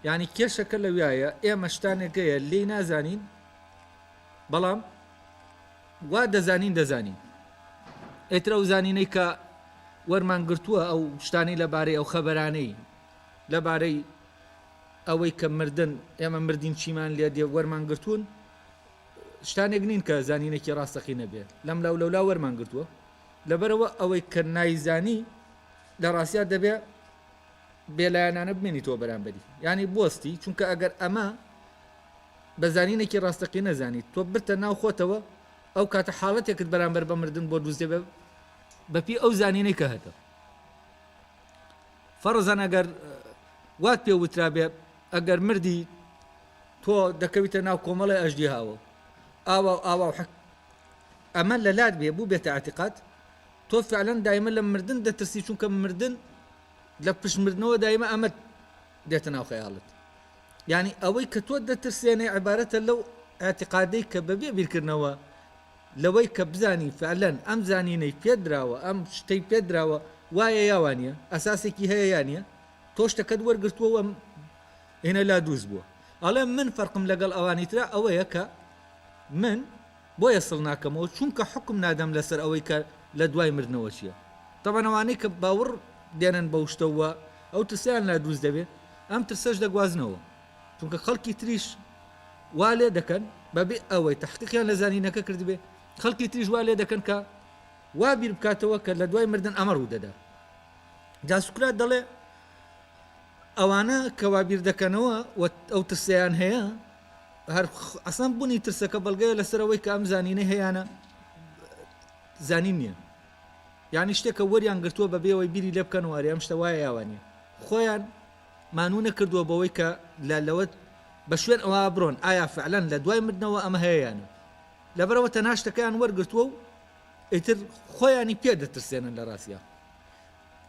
یانی کێشەکە لەویایە ئێمە شتانێک هەیە لێی نازانین بەڵام وا دەزانین دەزانین ئیتر ئەو زانینەی کە وەرمان گرتووە ئەو شتانەی لەبارەی ئەو خەبەرانەی لەبارەی ئەوەی کە مردن ئێمە مردین چیمان لێ دێ وەرمان گرتوون شتانێک نین کە زانینێکی ڕاستەقینە بێ لەم لاو لەولا وەرمان گرتووە لەبەرەوە ئەوەی کە نایزانی لە ڕاستیا دەبێ بێلایەنانە بمێنیتەوە بەرامبەری یانی بوەستی چونکە ئەگەر ئەمە بە زانینێکی ڕاستەقینە زانیت تۆ برتە ناو خۆتەوە ئەو کاتە حاڵەتێکت بەرامبەر بە مردن بۆ دروست دەبێت بەپی ئەو زانینەی کە هەتە فەڕزان ئەگەر وات پێ وترابێ ئەگەر مردی تۆ دەکەویتە ناو کۆمەڵی ئەژدی هاوە ئاوا و ئاوا و حک ئەمە لە لات بێ بوو بێتە اعتقاد تۆ فعلەن دایمە لە مردن دەترسی چونکە مردن لە پشت مردنەوە دایمە ئەمە دێتە ناو خەیاڵت یعنی ئەوەی کە تۆ دەترسێنێ عبارەتە لەو اعتقادەی کە بەبێ بیرکردنەوە لەوەی کە بزانی فعلەن ئەم زانینەی پێدراوە ئەم شتەی پێدراوە وایە یا وانیە ئەساسێکی هەیە یا نیە تۆ شتەکەت وەرگرتووە و ئەم هینە لا دروست بووە ئەڵێ من فەرقم لەگەڵ ئەوانی ترا ئەوەیە کە من بۆیە سڵ ناکەمەوە چونکە حوکم نادەم لەسەر ئەوەی کە لە دوای مردنەوە چیە. تەبعەن ئەوانەی کە باوڕ دێنن بەو شتە و ئەو ترسەیان لا دروست دەبێ ئەم ترسەش دەگوازنەوە چونکە خەڵکی تریش وا لێ دەکەن بەبێ ئەوەی تەحقیقیان لە زانینەکە کردبێ خەڵکی تریش وا لێ دەکەن کە وا بیر بکاتەوە کە لە دوای مردن ئەمە ڕوو دەدا. جا سوکرات دەڵێ ئەوانە کە وا بیر دەکەنەوە و ئەو ترسەیان هەیە هەر ئەسڵەن بونی ترسەکە بەڵگەیە لەسەر ئەوەی کە ئەم زانینەی هەیانە زانین نییە یعنی شتێکە وەریان گرتووە بەبێ ئەوەی بیری لێ بکەن و ئەرێ ئەم شتە وایە یا وانییە خۆیان مانوو نەکردووە بەوەی کە لە لەوە بە شوێن ئەوە بڕۆن ئایا فعلەن لە دوای مردنەوە ئەمە هەیە یان لەبەرەوە تەنها شتەکەیان وەرگرتووە و ئیتر خۆیانی پێ دەترسێنن لە ڕاستیا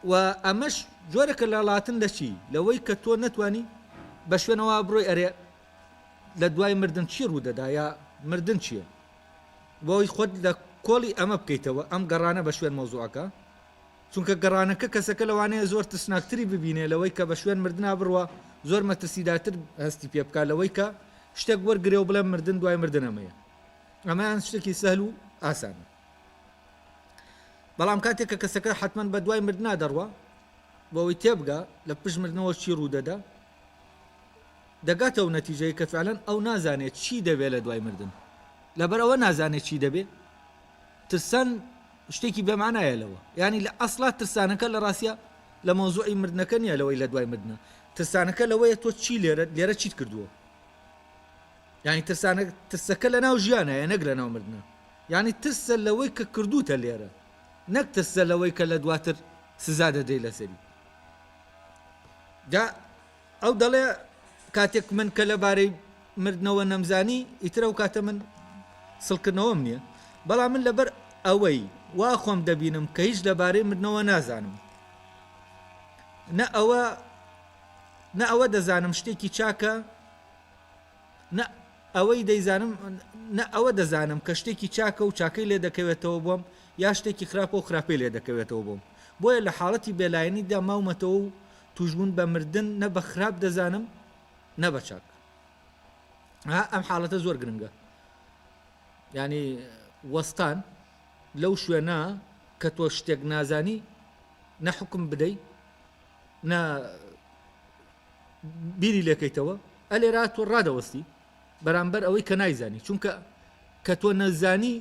و ئەمەش جۆرێکە لە ڵاتن لە چی؟ لەوەی کە تۆ نەتوانی بە شوێنەوە بڕۆی ئەرێ لە دوای مردن چی ڕوودەدا یا مردن چییە؟ بۆی خۆت لە کۆڵی ئەمە بکەیتەوە ئەم گەڕانە بە شوێن مەوزوعەکە چونکە گەڕانەکە کەسەکە لەوانەیە زۆر ترسناکتری ببینێ لەوەی کە بە شوێن مردنا بڕوا زۆر مەترسیدارتر هەستی پێ بکا لەوەی کە شتێک وەرگرێ و بڵێ مردن دوای مردن ئەمەیە ئەمەیان شتێکی سەهل و ئاسانە. بەڵام کاتێک کە کەسەکە حەتمەن بە دوای مردنا دەڕوا بۆ ئەوەی تێبگا لە پشت مردنەوە چی ڕوو دەدا دەگاتە ئەو نەتیجەی کە فعلەن ئەو نازانێت چی دەبێ لە دوای مردن لەبەر ئەوە نازانێت چی دەبێ ترسان شتێکی بێمانایە لەوە یعنی لە ئەسڵا ترسانەکە لە ڕاستە لە مەوزوعی مردنەکە نییە لەوەی لە دوای مردنە ترسانەکە لەوەیە تۆ چی لێرە لێرە چیت کردووە یعنی ترسانە ترسەکە لە ناو ژیانە نەک لە ناو مردنە یانی ترسە لەوەی کە کردووتە لێرە نەک ترسە لەوەی کە لە دواتر سزا دەدرێی لەسەری. جا ئەو دەڵێ کاتێک من کە لەبارەی مردنەوە نەمزانی ئیتر ئەو کاتە من سڵکردنەوەم نییە بەڵام من لەبەر ئەوەی وا خۆم دەبینم کە هیچ لەبارەی مردنەوە نازانم نە ئەوە نە ئەوە دەزانم شتێکی چاکە نە ئەوەی دەیزانم نە ئەوە دەزانم کە شتێکی چاکە و چاکەی لێ دەکەوێتەوە بۆم یا شتێکی خراپە و خراپەی لێ دەکەوێتەوە بۆم بۆیە لە حاڵەتی بێلایەنیدا ماومەتەوە و تووشبوون بە مردن نە بە خراپ دەزانم نە بە چاک ها ئەم حاڵەتە زۆر گرنگە یعنی وەستان لەو شوێنە کە تۆ شتێک نازانی نە حکم بدەی نە بیری لێکەیتەوە ئەلێرا تۆ ڕادەوەستی بەرامبەر ئەوەی کە نایزانی چونکە کە تۆ نەزانی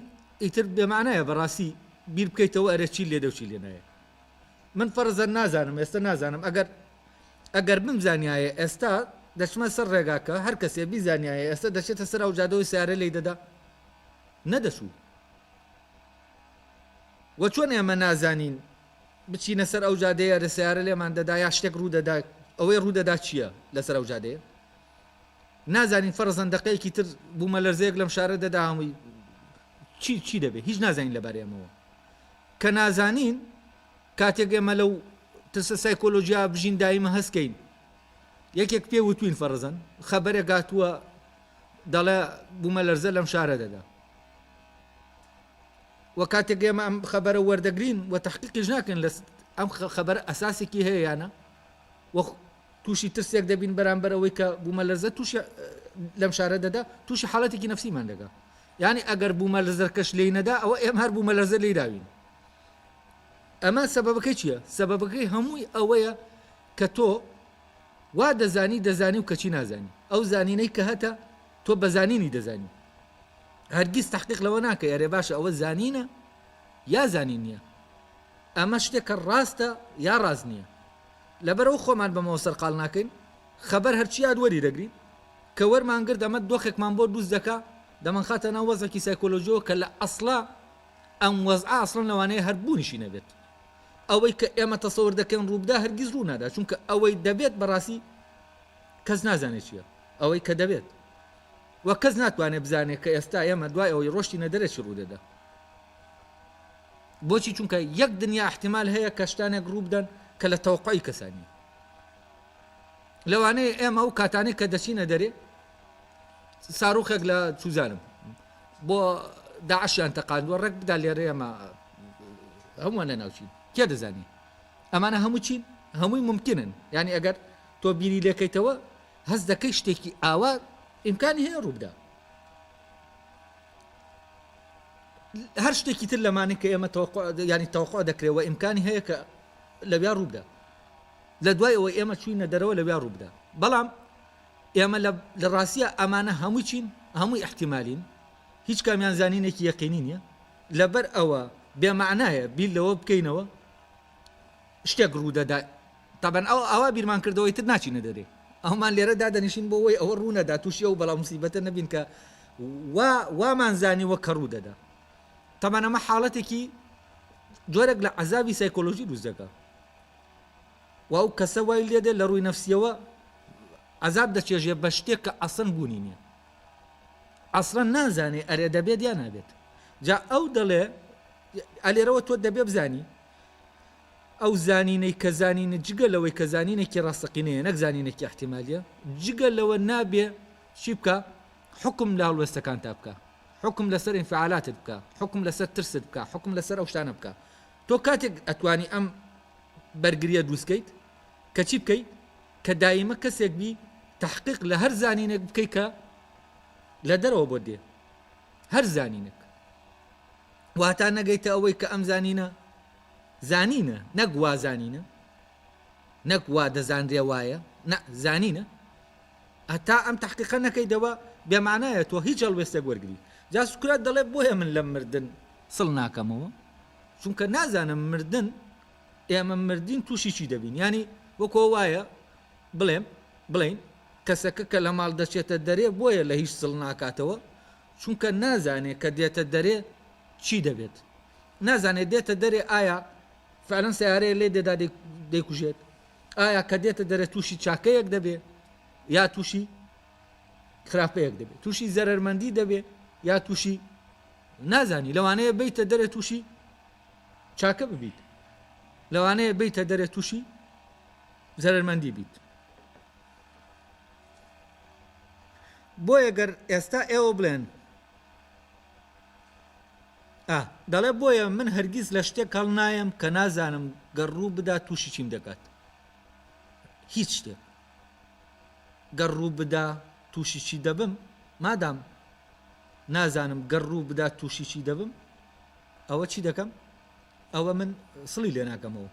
ئیتر بێمانایە بەڕاستی بیر بکەیتەوە ئەرێ چی لێدە و چی لێ نایە من فەرزەن نازانم ئێستا نازانم ئەگەر ئەگەر بمزانیایە ئێستا دەچمە سەر ڕێگاکە هەر کەسێ بیزانیایە ئێستا دەچێتە سەر ئەو جادەوەی سیارە لی دەدا نەدەچوو وە چۆن ئێمە نازانین بچینە سەر ئەو جادەیە رە سەیارە لێمان دەدا یا شتێک ڕوو دەدا ئەوەی ڕوو دەدا چییە لەسەر ئەو جادەیە نازانین فەرزەن دەقەیەکی تر بوومەلەرزەیەک لەم شارە دەدا هەمووی چی چی دەبێ هیچ نازانین لەبارەی ئەمەوە کە نازانین کاتێک ئێمە لەو ترسە سایکۆلۆژیا بژین دایمە هەستکەین یەکێک پێ وتوین فەرزەن خەبەرێک هاتووە دەڵێ بوومەلەرزە لەم شارە دەدا وە کاتێک ئێمە ئەم خەبەرە وەردەگرین و تەحقیقیش ناکەین لە ئەم خەبەرە ئەساسێکی هەیە یانە وە. تووشی ترسێک دەبین بەرامبەر ئەوەی کە بوومەلەرزە تووشی لەم شارە دەدا، تووشی حاڵەتێکی نەفسیمان دەگا. یانی ئەگەر بوومەلەرزەکەش لێی نەدا ئەوە ئێمە هەر بوومەلەرزە لێی داوین. ئەمە سەبەبەکەی چییە؟ سەبەبەکەی هەمووی ئەوەیە کە تۆ وا دەزانی دەزانی و کەچی نازانی. ئەو زانینەی کە هەتە تۆ بە زانینی دەزانی. هەرگیز تەحقیق لەوە ناکەی ئەرێ باشە ئەوە زانینە یا زانین نییە؟ ئەمە شتێکە ڕاستە یا ڕاست نییە؟ لەبەرئەوە خۆمان بەمەوە سەرقاڵ ناکەین، خەبەر هەرچی هات وەری دەگرین، کە وەرمان گرت ئەمە دۆخێکمان بۆ دروست دەکا، دەمانخاتە ناو وەزعێکی سایکۆلۆژیەوە کە لە ئەسڵا ئەم وەزعە ئەسڵەن لەوانەیە هەر بوونیشی نەبێت. ئەوەی کە ئێمە تەسەور دەکەین ڕووبدا هەرگیز ڕوو نادا، چونکە ئەوەی دەبێت بەڕاستی کەس نازانێت چییە، ئەوەی کە دەبێت و کەس ناتوانێت بزانێت کە ئێستا ئێمە دوای ئەوەی ڕۆشتینە دەرێ چی ڕوودەدا. بۆچی چونکە یەک دنیا احتمال هەیە کە شتانێک ڕووبدەن کە لە تەوەقوعی کەسا نییە. لەوانەیە ئێمە ئەو کاتانەی کە دەچینە دەرێ ساروخێک لە چوزانم بۆ داعشیان تەقاندووە ڕێک بدا لێرە ئێمە هەمووان لە ناوچین کێ دەزانی ئەمانە هەموو چین هەمووی ممکنن یعنی ئەگەر تۆ بیری لێکەیتەوە هەست دەکەی شتێکی ئاوا ئیمکانی هەیە ڕووبدا. هەر شتێکی تر لەمانەی کە ئێمە تەوەقوع یانی تەوەقوع دەکرێ و ئیمکانی هەیە کە لەویا ڕووبدا لە دوای ئەوەی ئێمە چوینە دەرەوە لەویا ڕووبدا بەڵام ئێمە لە ڕاستە ئەمانە هەمووی چین هەمووی احتیمالین هیچ کامیان زانینێکی یەقینی نییە لەبەر ئەوە بێمەعنایە بیر لەوە بکەینەوە شتێک ڕوودەدا تەبەن ئەو ئاوا بیرمان کردەوە ئیتر ناچینە دەرێ ئەومان لێرە دادەنیشین بۆ ئەوەی ئەوە ڕوو نەدا تووشی ئەو بەڵا موسیبەتە نەبین کە وا وامان زانیوە کە ڕوو دەدا تەبەن ئەمە حاڵەتێکی جۆرێک لە عەزابی سایکۆلۆژی دروست دەکا و ئەو کەسە وای لێ دێت لە ڕووی نەفسیەوە عەزاب دەچێژێ بە شتێک کە ئەسڵەن بوونی نییە ئەسڵەن نازانێ ئەرێ دەبێت یا نابێت جا ئەو دەڵێ ئەلێرەوە تۆ دەبێ بزانی ئەو زانینەی کە زانینە جگە لەوەی کە زانینێکی ڕاستەقینەیە نەک زانینێکی ئیحتیمالیە، جگە لەوە نابێ چی بکا؟ حوکم لە هەڵوێستەکانتا بکا، حوکم لەسەر ئینفعالاتت بکا، حوکم لەسەر ترست بکا، حوکم لەسەر ئەو شتانە بکا. تۆ کاتێک ئەتوانی ئەم بەرگریە دروست کەیت کە چی بکەی؟ کە دایمە کەسێک بی تەحقیق لە هەر زانینێک بکەی کە لە دەرەوە بۆت دێ، هەر زانینێک. واتا نەگەیتە ئەوەی کە ئەم زانینە زانینە نەک وا زانینە نەک وا دەزانرێ وایە نا زانینە هەتا ئەم تەحقیقە نەکەیتەوە بێمانایە تۆ هیچ هەڵوێستێک وەرگری جا سوکرات دەڵێ بۆیە من لەم مردن سڵ ناکەمەوە چونکە نازانم مردن ئێمە مردین تووشی چی دەبین ینی وەکۆ وایە بڵێم بڵین کەسەکە کە لە ماڵ دەچێتە دەرێ بۆیە لە هیچ سڵ ناکاتەوە چونکە نازانێ کە دێتە دەرێ چی دەبێت نازانێت دێتە دەرێ ئایا فعلەن سەیارەیە لێ دێدا دەیکوژێت ئایا کە دێتە دەرێ تووشی چاکەیەک دەبێ یا تووشی خراپەیەک دەبێت تووشی زەرەرمەندی دەبێ یا تووشی نازانی لەوانەیە بیتە دەرێ تووشی چاکە ببیت لەوانەیە بیتە دەرێ تووشی زەرەرمەندی بیت بۆیە گەر ئێستا ئێوە بڵێن ئا، دەڵێ بۆیە من هەرگیز لە شتێک هەڵنایەم کە نازانم گەر ڕوو بدا تووشی چیم دەکات. هیچ شتێک. گەر ڕوو بدا تووشی چی دەبم، مادام نازانم گەر ڕوو بدا تووشی چی دەبم، ئەوە چی دەکەم؟ ئەوە من سڵی لێ ناکەمەوە.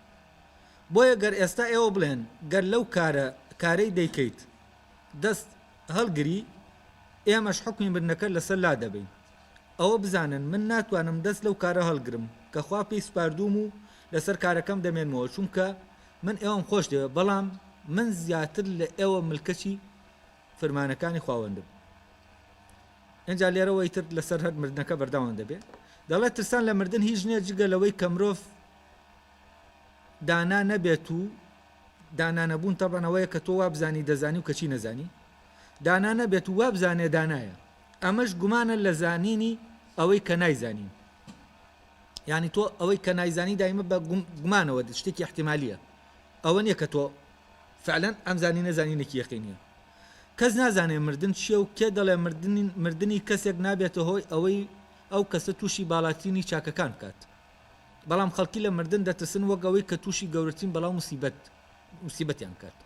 بۆیە گەر ئێستا ئێوە بڵێن گەر لەو کارە کارەی دەیکەیت دەست هەڵگری، ئێمەش حوکمی مردنەکەت لەسەر لادەبەین. ئەوە بزانن من ناتوانم دەست لەو کارە هەڵگرم کە خوا پێی سپاردووم و لەسەر کارەکەم دەمێنمەوە، چونکە من ئێوەم خۆش دەوێت، بەڵام من زیاتر لە ئێوە ملکەچی فرمانەکانی خواوەندم. ئینجا لێرەوە ئیتر لەسەر هەر مردنەکە بەردەوام دەبێت. دەڵێت ترسان لە مردن هیچ نییە جگە لەوەی کە مرۆڤ دانا نەبێت و دانا نەبوون تەبعەن ئەوەیە کە تۆ وابزانی دەزانی و کەچی نەزانی. دانا نەبێت و وابزانێ دانایە. ئەمەش گومانە لە زانینی ئەوەی کە نایزانین. یانی تۆ ئەوەی کە نایزانی دایمە بە گومانەوە شتێکی احتیمالیە. ئەوە نییە کە تۆ فعلا ئەم زانینە زانینێکی یەقینیە. کەس نازانێ مردن چییە و کێ دەڵێ مردنی کەسێک نابێتە هۆی ئەوەی ئەو کەسە تووشی باڵاترینی چاکەکان بکات. بەڵام خەڵکی لە مردن دەترسن وەک ئەوەی کە تووشی گەورەترین بەڵا و موسیبەتیان بکات.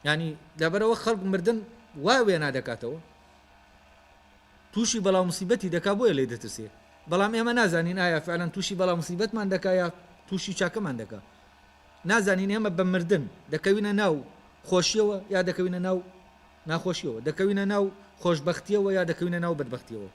یانی لەبەرئەوە خەڵک مردن وا وێنا دەکاتەوە تووشی بەڵا موسیبەتی دەکا بۆیە لێی دەترسێ بەڵام ئێمە نازانین ئایا فعلا تووشی بەڵا موسیبەتمان دەکا یا تووشی چاکەمان دەکا نازانین ئێمە بە مردن دەکەوینە ناو خۆشیەوە یا دەکەوینە ناو ناخۆشیەوە دەکەوینە ناو خۆشببختیەوە یا دەکەوینە ناو بەدبختیەوە.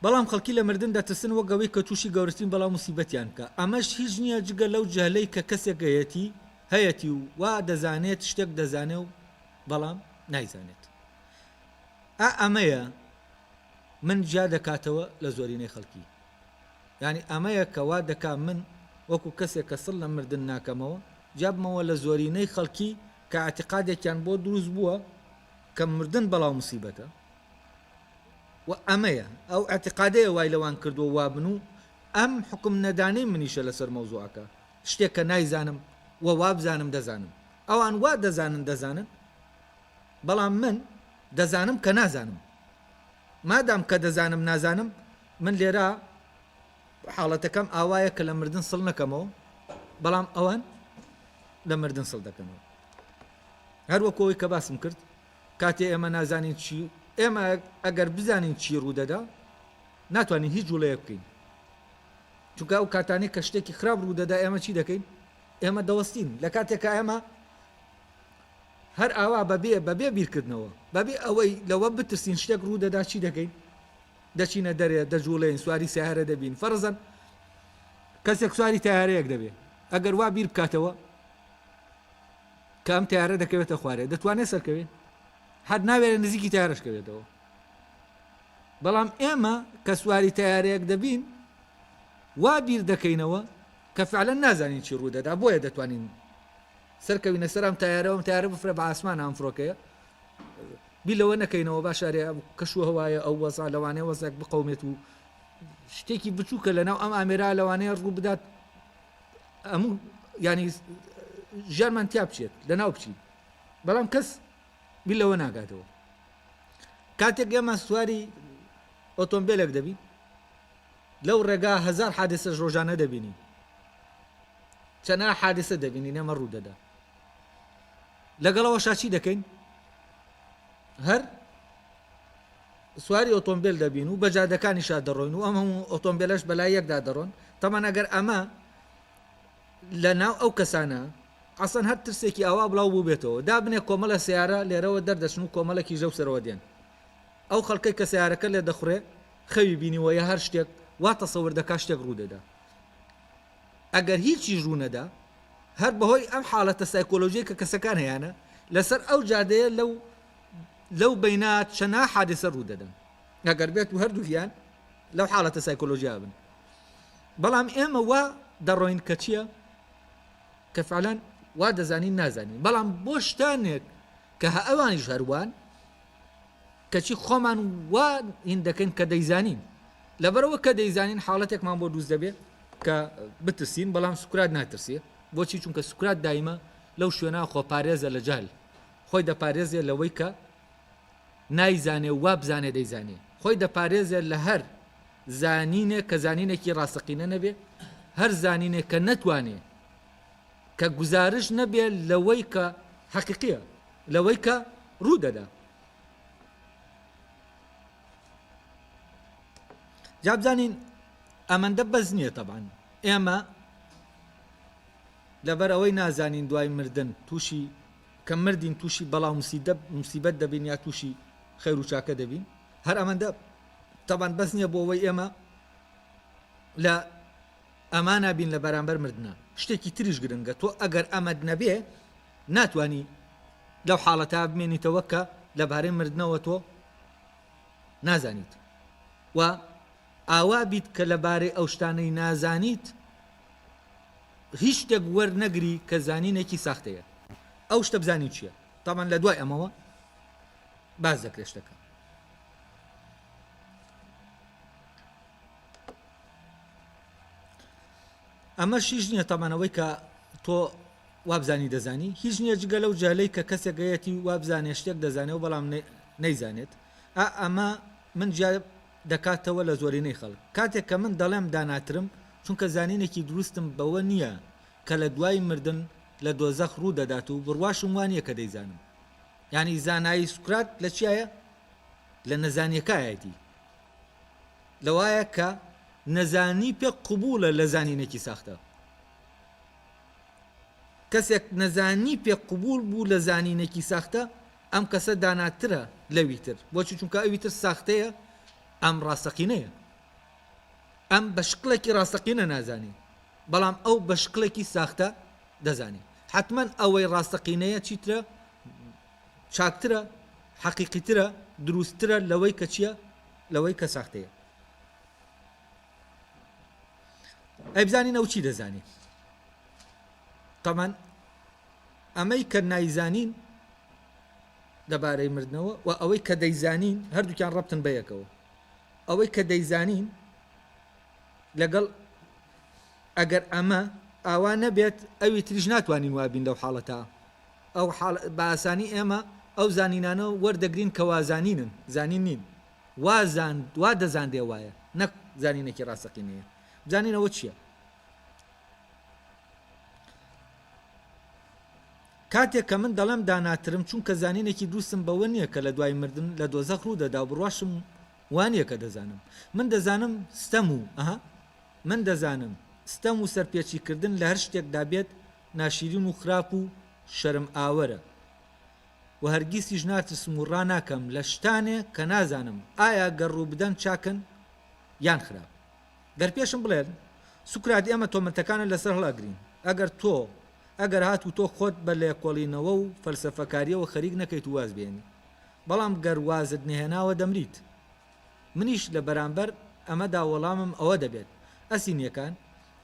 بەڵام خەڵکی لە مردن دەترسن وەک ئەوەی کە تووشی گەورەترین بەڵا و موسیبەتیان بکا، ئەمەش هیچ نییە جگە لەو جەهلەی کە کەسێک هەیەتی هەیەتی و وا دەزانێت شتێک دەزانێ و بەڵام نایزانێت. ئا ئەمەیە من جیا دەکاتەوە لە زۆرینەی خەڵکی. یانی ئەمەیە کە وا دەکا من وەکو کەسێک کە سڵ لە مردن ناکەمەوە جیابمەوە لە زۆرینەی خەڵکی کە ئیعتیقادێکیان بۆ دروست بووە کە مردن بەڵا و موسیبەتە. و ئەمەیە ئەو ئیعتیقادەیە وای لەوان کردووە وابن و ئەم حوکم نەدانەی منیشە لەسەر مەوزوعەکە شتێک کە نایزانم و وابزانم دەزانم ئەوان وا دەزانن دەزانن بەڵام من دەزانم کە نازانم مادام کە دەزانم نازانم من لێرە حاڵەتەکەم ئاوایە کە لە مردن سڵ نەکەمەوە بەڵام ئەوان لە مردن سڵ دەکەنەوە هەر وەکو ئەوەی کە باسم کرد کاتێ ئێمە نازانین چی ئێمە ئەگەر بزانین چی ڕوودەدا ناتوانین هیچ جوڵەیەک بکەین چونکە ئەو کاتانەی کە شتێکی خراپ ڕوودەدا ئێمە چی دەکەین ئێمە دەوەستین لە کاتێک کە ئێمە هەر ئاوا بەبێ بەبێ بیرکردنەوە بەبێ ئەوەی لەوە بترسین شتێک ڕوودەدا چی دەکەین دەچینە دەرێ دەجوڵێن سواری سیارە دەبین فەرزەن کەسێک سواری تارەیەک دەبێ ئەگەر وا بیر بکاتەوە کە ئەم تەیارە دەکەوێتە خوارێ دەتوانێت سەرکەوێ؟ هەر ناوێرێ نزیکی تەیارەش کەوێتەوە. بەڵام ئێمە کە سواری تەیارەیەک دەبین وا بیر دەکەینەوە کە فعلا نازانین چی ڕوودەدا بۆیە دەتوانین سەرکەوینە سەر ئەم تەیارەوە ئەم تەیارە بفرە بە ئاسمان ئەم فڕۆکەیە بیر لەوە نەکەینەوە باشارێ کەش و هەوایە ئەو وەزا لەوانەیە وەزێک بقەومێت و شتێکی بچووکە لەناو ئەم ئامێرا لەوانەیە ڕوو بدات هەموو یانی ژیانمان تیا بچێت لەناو بچین بەڵام کەس بیر لەوە ناکاتەوە کاتێک ئێمە سواری ئۆتۆمبیلێک دەبین لەو ڕێگا هەزار حادثەش ڕۆژانە دەبینین چەنە حادثە دەبینین ئێمە ڕوو دەدا لەگەڵەوە شاچی دەکەین هەر سواری ئۆتۆمبێل دەبین و بە جادەکانیشا دەڕۆین و ئەم هەموو ئۆتۆمبێلەش بەلای یەکدا دەڕۆن، تەبعەن ئەگەر ئەمە لە ناو ئەو کەسانە ئەسڵەن هەر ترسێکی ئاوا بڵاو بووبێتەوە، دابنێ کۆمەڵە سەیارە لێرەوە دەردەچن و کۆمەڵێکیش لەو سەرەوە دێن، ئەو خەڵکەی کە سەیارەکە لێ دەخوڕێ خەوی بینیوە یا هەر شتێک وا تەسەور دەکا شتێک ڕوو دەدا. ئەگەر هیچیش ڕوو نەدا هەر بەهۆی ئەم حاڵەتە سایکۆلۆژیەی کە کەسەکان هەیانە لەسەر ئەو جادەیە لەو لەو بەینە چەنەها حادیسە ڕوو دەدەن ئەگەر بێت و هەردووکیان لەو حاڵەتە سایکۆلۆژیا بن بەڵام ئێمە وا دەڕۆین کە چییە کە فعلەن وا دەزانین نازانین بەڵام بۆ شتانێک کە هە ئەوانیش هەروان کەچی خۆمان وا هین دەکەین کە دەیزانین لەبەرەوە کە دەیزانین حاڵەتێکمان بۆ دروست دەبێت کە بترسین بەڵام سوکرات ناترسێ بۆچی چونکە سوکرات دایمە لەو شوێنە خۆپارێزە لە جەهل خۆی دەپارێزێ لەوەی کە نایزانێ و وابزانێ دەیزانێ. خۆی دەپارێزێ لە هەر زانینێک کە زانینێکی ڕاستەقینە نەبێ، هەر زانینێک کە نەتوانێ، کە گوزارشت نەبێ لەوەی کە حەقیقییە، لەوەی کە ڕوو دەدا. جا بزانین ئەمەندە بەس نییە تەبعەن ئێمە لەبەر ئەوەی نازانین دوای مردن تووشی کە مردین تووشی بەڵا و موسیبەت دەبین یا تووشی خێر و چاکە دەبین هەر ئەمەندە تەبان بەس نییە بۆ ئەوەی ئێمە لە ئەمانە بین لە بەرامبەر مردنا شتێکی تریش گرنگە تۆ ئەگەر ئەمەت نەبێ ناتوانی لەو حاڵەتە بمێنیتەوە کە لەبارەی مردنەوە تۆ نازانیت و ئاوا بیت کە لەبارەی ئەو شتانەی نازانیت هیچ شتێک وەرنەگری کە زانینێکی ساختەیە ئەو شتە بزانین چیە تاوان لە دوای ئەمەوە باس دەکرێت شتەکە. ئەمەش هیچ نییە تەمان ئەوەی کە تۆ وابزانی دەزانی هیچ نییە جگە لەو جەهلەی کە کەسێک هەیەتی وابزانێ شتێک دەزانێ و بەڵام نەیزانێت ئا ئەمە من جیا دەکاتەوە لە زۆرینەی خەڵک کاتێک کە من دەڵێم داناترم چونکە زانینێکی دروستم بەوە نییە کە لە دوای مردن لە دۆزەخ ڕوو دەدات و بڕواشم وا نییە کە دەیزانم. یانی زانایی سوکرات لە چیایە؟ لە نەزانییەکایەتی. لەوایە کە نەزانی پێ قبوڵە لە زانینێکی ساختە. کەسێک نەزانی پێ قبوڵ بوو لە زانینێکی ساختە، ئەم کەسە داناترە لەوی تر. بۆچی؟ چونکە ئەوی تر ساختەیە، ئەم ڕاستەقینەیە. ئەم بە شکڵێکی ڕاستەقینە نازانێ، بەڵام ئەو بە شکڵێکی ساختە دەزانێ. حەتمەن ئەوەی ڕاستەقینەیە چیترە؟ چاکترە، حەقیقیترە، دروستترە لەوەی کە چییە؟ لەوەی کە ساختەیە. ئەی بزانین ئەو چی دەزانێ؟ تەمان ئەمەی کە نایزانین لەبارەی مردنەوە و ئەوەی کە دەیزانین هەردووکیان ڕەبتن بەیەکەوە. ئەوەی کە دەیزانین لەگەڵ ئەگەر ئەمە ئاوا نەبێت ئەوی تریش ناتوانین وابین لەو حاڵەتە ئەو حاڵ بە ئاسانی ئێمە ئەو زانینانە وەردەگرین کە وازانینن زانین نین وازان وا دەزاندێ وایە نەک زانینێکی ڕاستەقینەیە بزانین ئەوە چییە؟ کاتێک کە من دەڵێم داناترم چونکە زانینێکی دروستم بەوە نییە کە لە دوای مردن لە دۆزەخ ڕوو دەدا و بڕواشم وا نییە کە دەزانم. من دەزانم ستەم و ئەها من دەزانم ستەم و سەرپێچی کردن لە هەر شتێکدا بێت ناشیرین و خراپ و شەرم ئاوەرە و هەرگیزیش ناترسم و ڕاناکەم لە شتانێ کە نازانم ئایا گەر ڕووبدەن چاکن یان خراپ. گەر پێشم بڵێن سوکرات ئێمە تۆمەتەکانت لەسەر هەڵئەگرین ئەگەر تۆ ئەگەر هاتوو تۆ خۆت بە لێکۆڵینەوە و فەلسەفەکاریەوە خەریک نەکەیت و واز بێنی بەڵام گەر وازت نەهێناوە دەمریت منیش لە بەرامبەر ئەمەدا وەڵامم ئەوە دەبێت ئەسینیەکان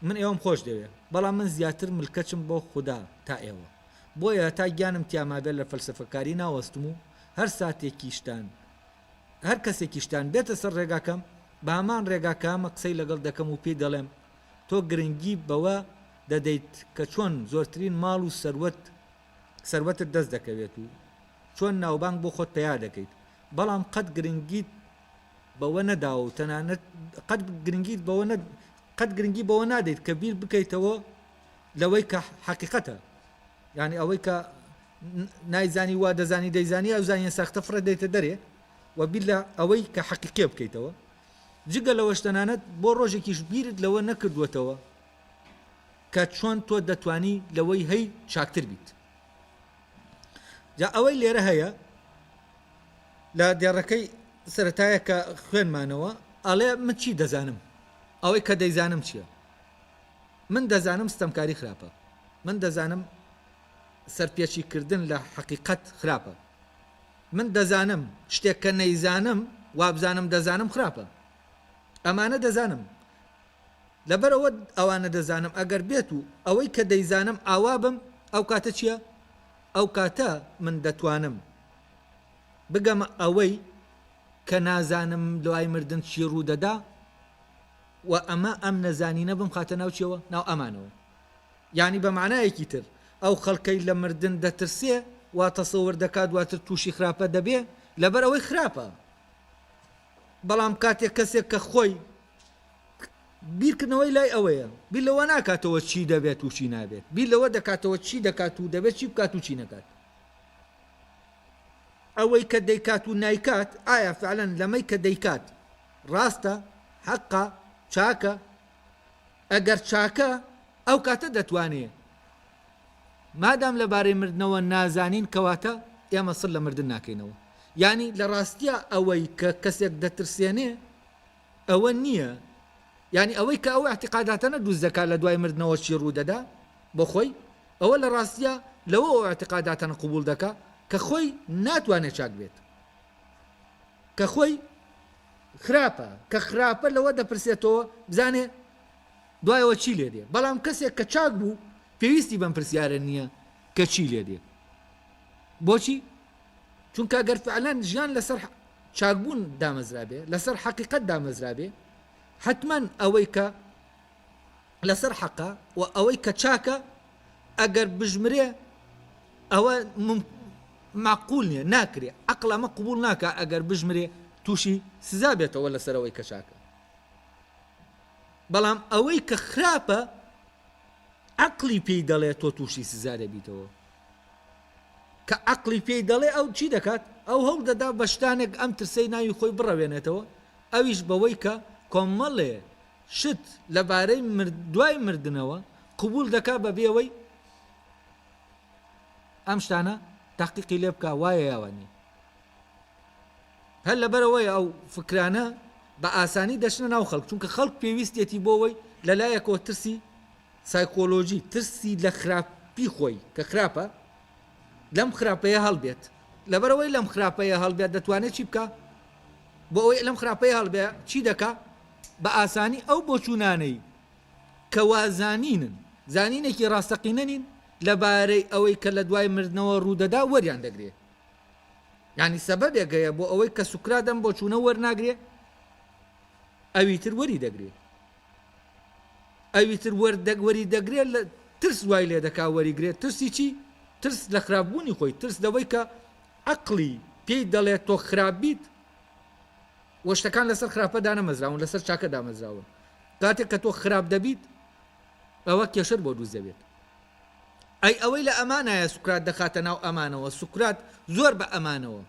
من ئێوەم خۆش دەوێ بەڵام من زیاتر ملکەچم بۆ خودا تا ئێوە بۆیە هەتا گیانم تیا مابێت لە فەلسەفەکاری ناوەستم و هەر ساتێکیشتان هەر کەسێکیشتان بێتە سەر ڕێگاکەم بە هەمان ڕێگا کە هەمە قسەی لەگەڵ دەکەم و پێی دەڵێم تۆ گرنگی بەوە دەدەیت کە چۆن زۆرترین ماڵ و سەروەت سەروەتت دەست دەکەوێت و چۆن ناوبانگ بۆ خۆت پەیا دەکەیت بەڵام قەت گرنگیت بەوە نەداوە و تەنانەت قەت گرنگیت بەوە نە قەت گرنگی بەوە نادەیت کە بیر بکەیتەوە لەوەی کە حەقیقەتە یعنی ئەوەی کە نایزانی وا دەزانی دەیزانی ئەو زانیە ساختە فڕێ دەیتە دەرێ و بیر لە ئەوەی کە حەقیقیە بکەیتەوە جگە لەوەش تەنانەت بۆ ڕۆژێکیش بیرت لەوە نەکردووەتەوە کە چۆن تۆ دەتوانی لەوەی هەی چاکتر بیت جا ئەوەی لێرە هەیە لە دێڕەکەی سەتایە کە خوێنمانەوە ئەڵێ من چی دەزانم ئەوەی کە دەیزانم چییە من دەزانم ستەمکاری خراپە من دەزانم سەرپێچی کردن لە حەقیقەت خراپە من دەزانم شتێک کە نەیزانم وابزانم دەزانم خراپە ئەمانە دەزانم لەبەرئەوە ئەوانە دەزانم ئەگەر بێت و ئەوەی کە دەیزانم ئاوا بم ئەو کاتە چییە ئەو کاتە من دەتوانم بگەمە ئەوەی کە نازانم دوای مردن چی ڕوودەدا و ئەمە ئەم نەزانینە بمخاتە ناو چیەوە ناو ئەمانەوە یانی بە مانایەکی تر ئەو خەڵکەی لە مردن دەترسێ وا تەسەور دەکا دواتر تووشی خراپە دەبێ لەبەر ئەوەی خراپە بەڵام کاتێک کەسێک کە خۆی بیرکردنەوەی لای ئەوەیە بیر لەوە ناکاتەوە چی دەبێت و چی نابێت بیر لەوە دەکاتەوە چی دەکات و دەبێت چی بکات و چی نەکات ئەوەی کە دەیکات و نایکات ئایا فعلەن لەمەی کە دەیکات ڕاستە حەقە چاکە ئەگەر چاکە ئەو کاتە دەتوانێ مادام لەبارەی مردنەوە نازانین کەواتە ئێمە سڵ لە مردن ناکەینەوە یانی لە ڕاستیا ئەوەی کە کەسێک دەترسێنێ ئەوە نییە یانی ئەوەی کە ئەو اعتقاداتەنە دروست دەکات لە دوای مردنەوە چی ڕوو دەدا بۆ خۆی ئەوە لە ڕاستیا لەوە ئەو اعتقاداتەنە قبوڵ دەکا کە خۆی ناتوانێت چاک بێت کە خۆی خراپە کە خراپە لەوە دەپرسێتەوە بزانێ دوایەوە چی لێ دێ بەڵام کەسێک کە چاک بوو پێویستی بەم پرسیارە نییە کە چی لێ دێ بۆچی چونکە گەر فعلەن ژیان لەسەر چاکبوون دامەزرابێ لەسەر حەقیقەت دامەزرابێ حتمما ئەوەی کە لەسەر حەقە و ئەوەی کە چاکە ئەگەر بژمرێ ئەوە مەعقول نیە ناکرێ عەقڵ ئەمە قبوڵ ناکا ئەگەر بژمرێ توشی سزا بێتەوە لەسەر ئەوەی کە چاکە. بەڵام ئەوەی کە خراپە عەقڵی پێی دەڵێ تۆ تووشی سزا دەبیتەوە. کە عەقڵی پێی دەڵێ ئەو چی دەکات؟ ئەو هەوڵ دەدا بە شتانێک ئەم ترسەی ناوی خۆی بڕەوێنێتەوە، ئەویش بەوەی کە کۆمەڵێ شت لەبارەی دوای مردنەوە قبوڵ دەکا بەبێ ئەوەی ئەم شتانە تەحقیقی لێ بکا وایە یا وا نییە. هەر لەبەرئەوەیە ئەو فکرانە بە ئاسانی دەچنە ناو خەڵک، چونکە خەڵک پێویستیەتی بۆ ئەوەی لەلایەکەوە ترسی سایکۆلۆژی، ترسی لە خراپی خۆی کە خراپە، لەم خراپەیە هەڵبێت، لەبەرئەوەی لەم خراپەیە هەڵبێت دەتوانێت چی بکا؟ بۆ ئەوەی لەم خراپەیە هەڵبێ چی دەکا؟ بە ئاسانی ئەو بۆچوونانەی کە وازانینن، زانینێکی ڕاستەقینە نین لەبارەی ئەوەی کە لە دوای مردنەوە ڕوودەدا وەریان دەگرێ. یانی سەبەبێک هەیە بۆ ئەوەی کە سوکرات ئەم بۆچوونە وەرناگرێ ئەوی تر وەری دەگرێ. ئەوی تر وەری دەگرێ لە ترس وای لێ دەکا وەری گرێ ترسی چی؟ ترس لە خراپبوونی خۆی ترس لەوەی کە عەقڵی پێی دەڵێ تۆ خراپ بیت و شتەکان لەسەر خراپە دانەمەزراون لەسەر چاکە دامەزراون کاتێک کە تۆ خراپ دەبیت ئەوە کێشەت بۆ دروست دەبێت. ئەی ئەوەی لە ئەمانایە سوکرات دەخاتە ناو ئەمانەوە سوکرات زۆر بە ئەمانەوە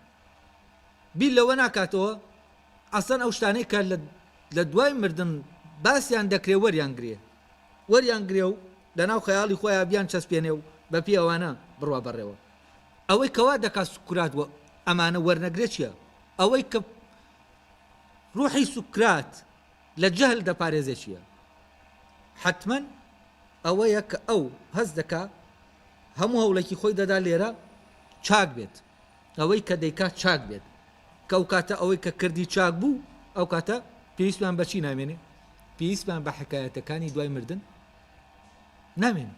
بیر لەوە ناکاتەوە ئەسڵەن ئەو شتانەی کە لە دوای مردن باسیان دەکرێ وەریان گرێ وەریان گرێ و لەناو خەیاڵی خۆیا بیان چەسپێنێ و بە پێی ئەوانە بڕوا بەڕێوە ئەوەی کە وا دەکات سوکرات وە ئەمانە وەرنەگرێ چیە ئەوەی کە ڕوحی سوکرات لە جەهل دەپارێزێ چیە حەتمەن ئەوەیە کە ئەو هەست دەکا هەموو هەوڵێکی خۆی دەدا لێرە چاک بێت، ئەوەی کە دەیکا چاک بێت، کە ئەو کاتە ئەوەی کە کردی چاک بوو، ئەو کاتە پێویستمان بە چی نامێنێ؟ پێویستمان بە حەکایەتەکانی دوای مردن نامێنێ.